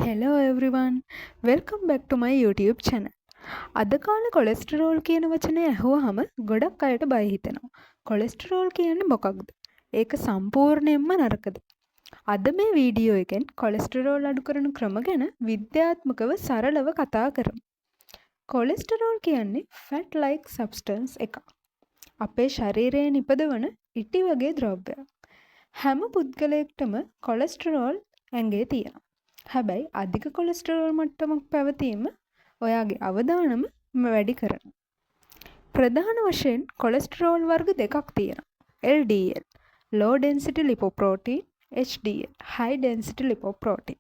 Hello everyone, welcome back to my YouTube channel. අද කාලේ cholesterol කියන වචනය ඇහුවහම ගොඩක් අයට බය හිතෙනවා. කොලෙස්ටරෝල් කියන්නේ මොකක්ද? ඒක සම්පූර්ණයෙන්ම නරකද? අද මේ වීඩියෝ එකෙන් කොලෙස්ටරෝල් අඩු කරන ක්‍රම ගැන විද්‍යාත්මකව සරලව කතා කරමු. කොලෙස්ටරෝල් කියන්නේ ෆැට් ලයික් සබ්ස්ටන්ස් එකක්. අපේ ශරීරයේ නිපදවන ඉටි වගේ ද්‍රව්‍යයක්. හැම පුද්ගලයෙක්ටම කොලෙස්ටරෝල් ඇඟේ තියෙනවා. හැබැයි අධික කොලෙස්ටරෝල් මට්ටමක් පැවතීම ඔයාගේ අවදානම වැඩි කරනවා. ප්‍රධාන වශයෙන් කොලෙස්ටරෝල් වර්ග දෙකක් තියෙනවා. LDL, low density lipoprotein, HDL, high density lipoprotein.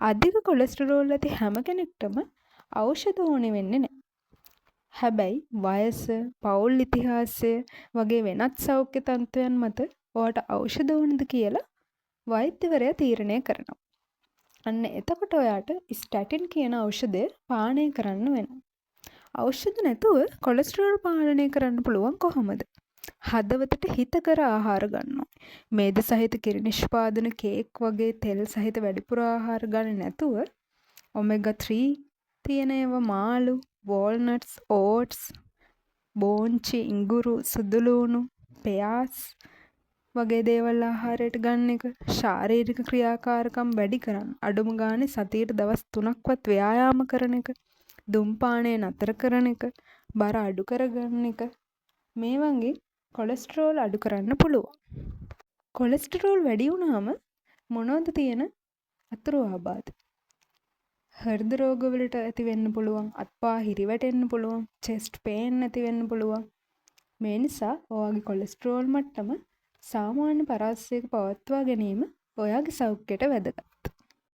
අධික කොලෙස්ටරෝල් ඇති හැම කෙනෙක්ටම ඖෂධ ඕනේ වෙන්නේ නැහැ. හැබැයි වයස, පවුල් ඉතිහාසය වගේ වෙනත් සෞඛ්‍ය තත්ත්වයන් මත ඔයාට ඖෂධ ඕනද කියලා වෛද්‍යවරයා තීරණය කරනවා. අන්න එතකොට ඔයාට ස්ටැටින් කියන ඖෂධය පානය කරන්න වෙනවා. ඖෂධ නැතුව කොලෙස්ටරෝල් පාලනය කරන්න පුළුවන් කොහොමද? හදවතට හිතකර ආහාර ගන්න ඕනේ. මේද සහිත කිරි නිෂ්පාදන, කේක් වගේ තෙල් සහිත වැඩිපුර ආහාර ගන්නේ නැතුව ඔමෙගා 3 තියෙන ඒවා, මාළු, වෝල්නට්ස්, ඕට්ස්, බෝංචි, ඉඟුරු, සුදුලූණු, පෙයාස් වගේ දේවල් ආහාරයට ගන්න එක, ශාරීරික ක්‍රියාකාරකම් වැඩි කරන්න. අඩුම ගානේ සතියට දවස් 3ක්වත් ව්‍යායාම කරන එක, දුම්පානය නතර කරන එක, බර අඩු කරගන්න එක, මේ වගේ කොලෙස්ටරෝල් අඩු කරන්න පුළුවන්. කොලෙස්ටරෝල් වැඩි වුණාම මොනවද තියෙන අතුරු ආබාධ? හෘද රෝගවලට ඇති වෙන්න පුළුවන්, අත්පා හිරිවැටෙන්න පුළුවන්, චෙස්ට් පේන් ඇති වෙන්න පුළුවන්. මේ නිසා ඔයාගේ කොලෙස්ටරෝල් මට්ටම සාමාන්‍ය පරාසයක පවත්වා ගැනීම ඔයාගේ සෞඛ්‍යයට වැදගත්.